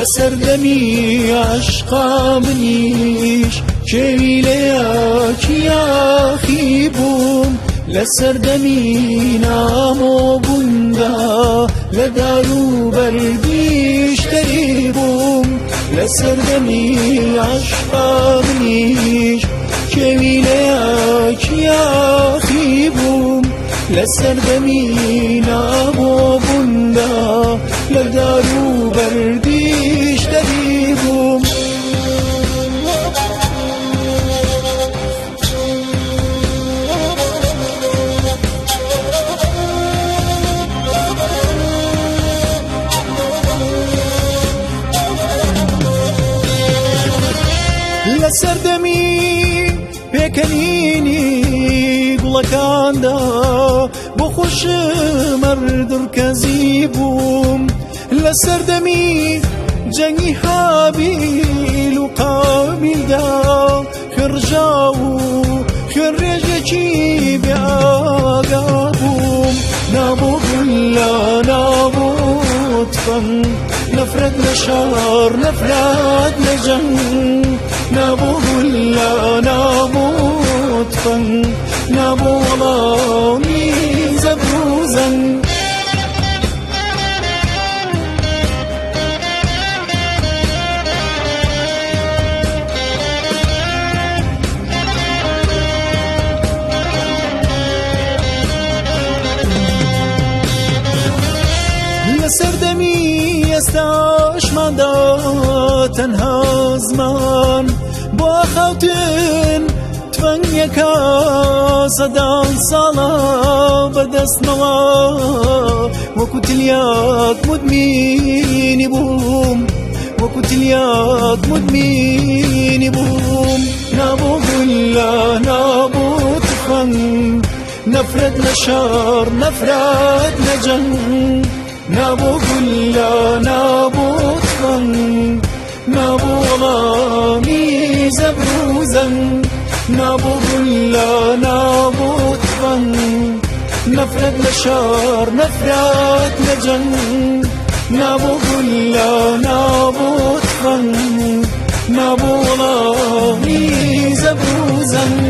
لە سەردەمی عەشقا منیش کێوی لە یاکی یاخی بووم لە سەردەمی نامۆ بووندا لە دار و بەردیش تەری بووم لە سەردەمی عەشقا منیش کێوی لە یاکی یاخی بووم لە سەردەمی نامۆ بووندا لە دار و بەردیش تەری بووم. لە سەردەمی پێکەنینی گوڵەکاندا بۆ خۆشمەردڕکەزی بووم لە سەردەمی جەنگی هابیل و قابیلدا خوێنڕژاو و خوێنڕێژێکی بێ ئاگا بووم نابوو گوللە نابوو تفەنگ نەفرەت لە شەڕ نەفرەت لە جەنگ نابوو گوللە نابوو تفەنگ نابوو وەڵامی زەبر و زەنگ. لە سەردەمی ئێستاشماندا تەنها زمان بۆ ئاخاوتن تفەنگێکە سەدان ساڵە بەدەستمەوە وەکو تلیاک مدمینی بووم وەکو تلیاک مدمینی بووم نابوو گولە نابوو تفەنگ نەفرەت لە شەڕ نەفرەت لە جەنگ نابوو گولە نابوو تفەنگ نابوو وەڵامی زەبر و زەنگ نابوو گولە نابوو تفەنگ نەفرەت لە شەڕ نەفرەت لە جەنگ نابوو گولە نابوو تفەنگ نابوو وەڵامی زەبر و زەنگ.